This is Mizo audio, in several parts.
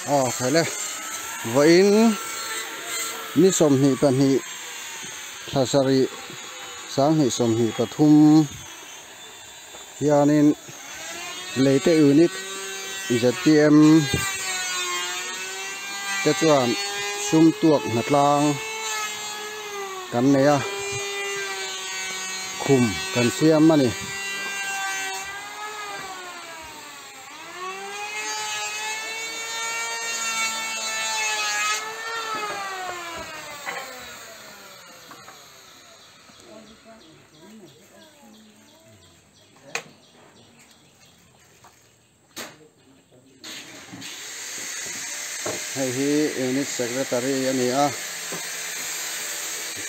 Aw khaile vawiin ni 22 thla sarih 2023 hianin leite unit zpm te chuan sum tuak hnatlang kan nei a khum kan siam a ni. Hei hi unit secretary a ni a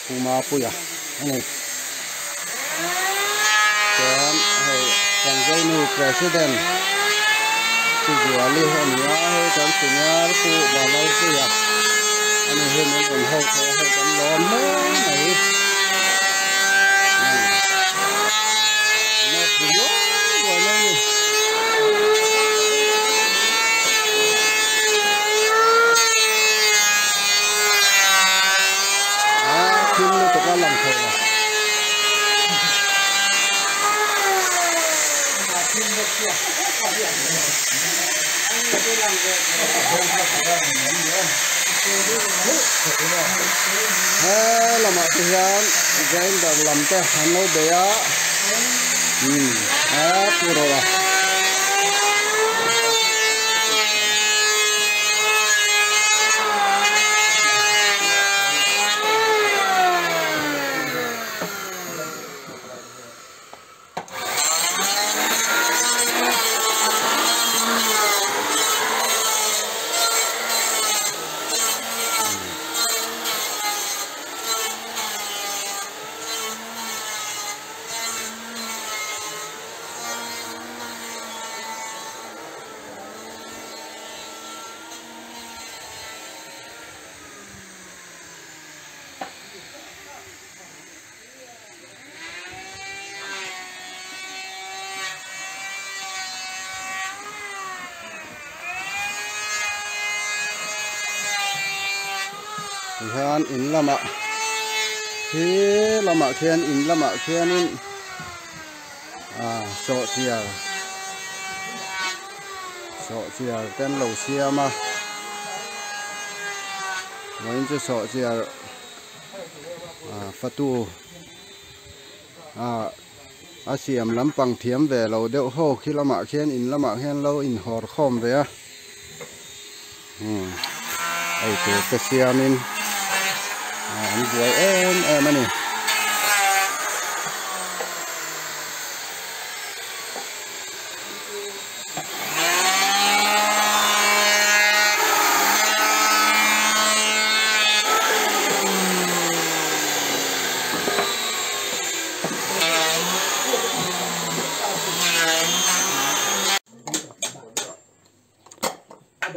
Pu Mapuia a ni chuan hei kan Zoinu president Pu Zuali a ni a hei kan senior Pu Vanlalpuia a ni hi min rawn ho thei a hei kan lawm hle mai. He lamah te hian grinder lam te an lo bei a umm a pu rawh a. Tihian in lamah khi lamah khian in lamah khianin ah sawhchiar sawhchiar te an lo siam a vawiin chu sawhchiar ah fatu ah a siam lampang thiam ve lo deuh ho khi lamah khian in lamah khian lo inhawr khawm ve a umm eitur te siamin an buai em em a ni.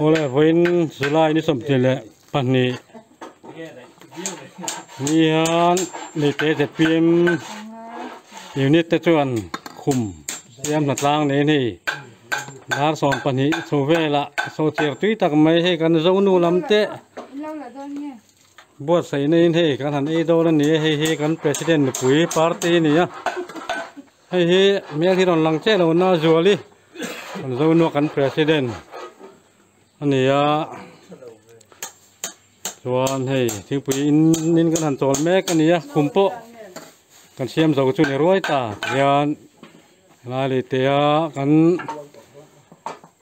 Awle vawiin July ni 22 ni hian Meitei zpm unit te chuan khum siam hnatlang niin hei dar 12 chho velah sawhchiar tui tak mai hei kan Zonu lam te Buatsaih naiin hei kan han ei dawn a ni a, hei hi kan president nupui party a ni a, hei hi hmel hi rawn lang chiah lo na Zuali kan Zonua kan president a ni a, chuan hei thingpui in in kan han chawl mek a ni a, khum pawh kan siam zo chu ni ruai ta tihian Helai lei te a kan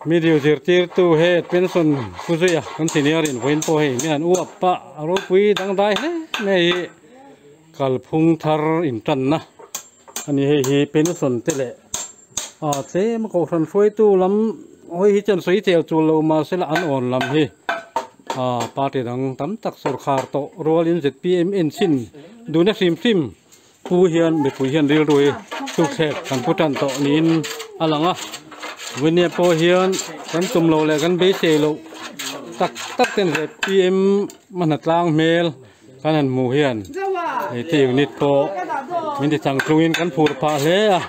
mi dil zirtirtu head pension pu zuia kan senior in vawiin pawh hei mi han uap pah a ropui dangdai hle mai hi kalphung thar intanna a ni hei hi pension te leh ah tlem a kohhran hruaitu lam hawi hi chuan sawi chel chul lo mahse la an awn lam hi ah party dang tam tak sawrkhar tawh rualin zpm enchhin duhna hrim hrim. Pu hian mipui hian rilru hi tukthlek kan pu tan tawh niin a lang a, Winnie pawh hian kan tum loh leh kan beisei loh tak tak ten leh pm a hnatlang hmel kan han hmuh hian hei te unit pawh min ti chang tlungin kan phur phah hle a,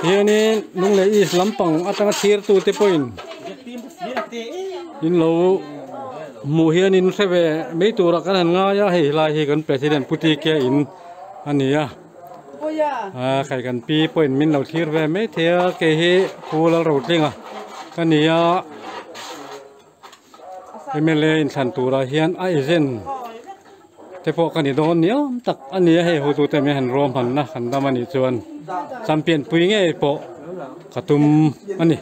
hianin Lunglei East lampang atanga thirtute pawhin. In lo hmuh hian in hre ve mai turah kan han ngai a, hei helai hi kan president Pu TK in a ni a. A khai kan pi pawhin min lo thlir ve mai thei a, kei hi Pu Lalrotlinga ka ni a. Mla inthlan turah hian a agent te pawh ka ni dawn ni awm tak a ni a, hei hotute mai han ruahmanna kan dam a nih chuan champion pui ngei pawh ka tum a ni.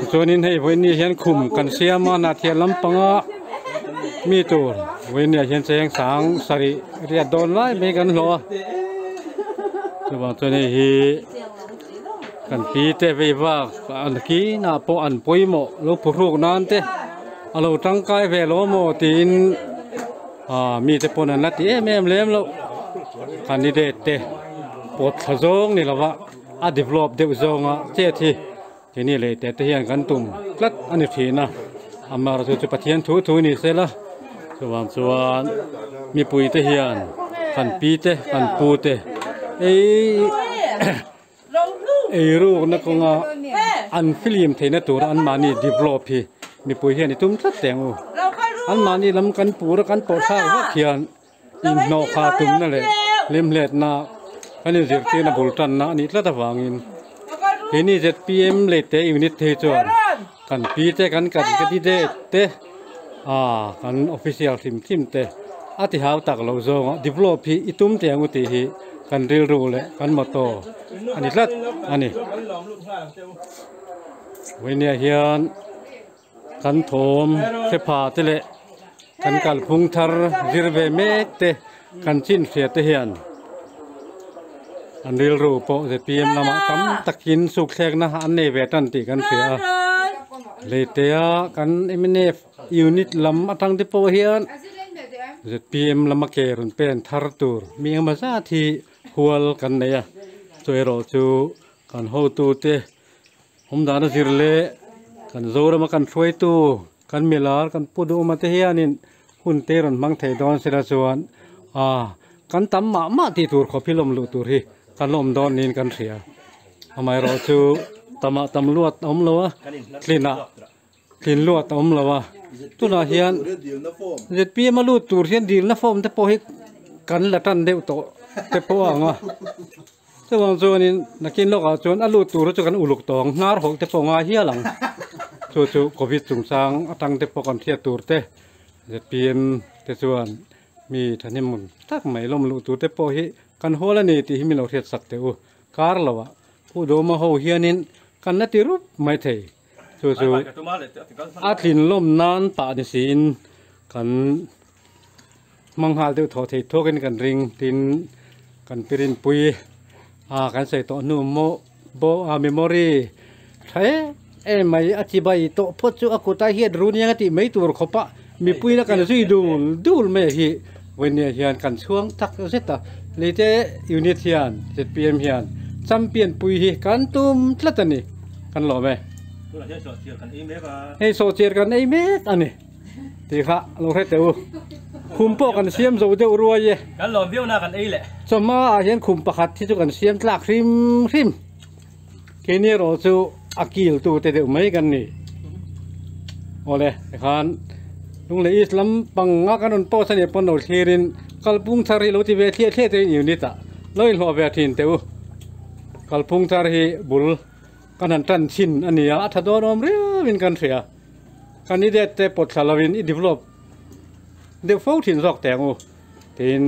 Tichuanin hei vawiin hian khum kan siam a, Hnahthial lampanga mi tur vawiin ah hian cheng sang sarih riat dawn lai mai kan hlawh a, chuvang chuan hei hi. Kan pi te vei vak an kinah pawh an pawimawh lo phuhruk nan te a lo tangkai ve lo maw tiin ah mite pawn an la ti em em lem loh candidate te pawt thla zawng ni lova a develop deuh zawnga chet hi keini leh te te hian kan tum tlat a ni thin a amaherawhchu chu Pathian thu thu ni sela chuvang chuan mipui te hian kan pi te kan pu te ei. Eirukna kawnga an film theihna tura anmahni develop hi mipui hian i tum tlat teh ang u. Anmahni lam kan pur a kan pawh thlak vak hian inhnawh kha tumna leh hlimhletna kan inzirtirna bul tanna a nih tlat avangin keini zpm leh te unit te hi chuan kan pi te kan candidate te ah kan official hrim hrim te a ti hau tak loh zawnga develop hi i tum teh ang u tih hi kan rilru leh kan motto a ni tlat a ni. Vawinia hian kan thawm hre pha te leh kan kalphung thar zir ve mek te kan chin hria te hian an rilru pawh zpm lamah tam takin sukthlekna an nei ve tan tih kan hria a leitea kan mnf unit lam atang te pawh hian zpm lama ke rawn pen thar tur mi engemaw zat hi hual kan nei a chu erawh chu kan hotute awm dan a zir leh kan Zorama kan hruaitu kan milar kan pu duhawma te hianin hun te rawn hmang thei dawn sela chuan ah kan tam mah mah tih tur khawp hi lawm luh tur hi kan la awm dawn niin kan hria amaherawh chu tamah tam luat a awm lo a tlinah tlin luat a awm lo a tunah hian zpm a lut tur hian dilna form te pawh hi kan la tan deuh tawh te pawh a ang a. Chuvang chuanin nakin lawkah chuan a lut tur chu kan uluk tawh ang, hnar hawlh te pawh ngai hial ang. Chu chu Covid chungchang atang te pawh kan hriat tur te, zpm te chuan mi thahnem tak mai lawm luh tur te pawh hi kan hual a ni tih hi min lo hriat sak teh u. Kar loah Pu Dawma ho hianin kan la ti rup mai thei. Chu chu a tlin lawm nan pah ni siin kan hmang nghal deuh thaw thei thuakin kan ring tin kan pirinpui a kan sawi tawh hnu maw bo a memory tha em em mai a chibai tawh phawt chu a kutah hian runiang a tih mai tur khawp a mipui la kan zui dul dul mai hi vawinia hian kan chhuang tak zet a leite unit hian zpm hian champion pui hi kan tum tlat a ni kan lawm e hei sawhchiar kan ei mek a ni. Tih kha lo hre teh u. Khum pawh kan siam zo deuh ruai e. Kan lawm viau na kan ei leh. Chawhma ah hian khum pakhat hi chu kan siam tlak hrim hrim. Keini erawh chu a kil tu te deuh mai kan ni. Awle tikhan Lunglei East lampang a kan rawn post a nih pawn lo thlirin kalpung thar hi lo ti ve thliah thliah te in unit ah lo inhlawh ve thin teh u. Kalpung thar hi bul kan han tan chhin a ni a, a tha dawn awm riau in kan hria. Candidate te pawt thla lovin i develop deuh fo thin zawk teh ang u tiin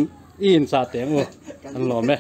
i inchah teh ang u an lawm e.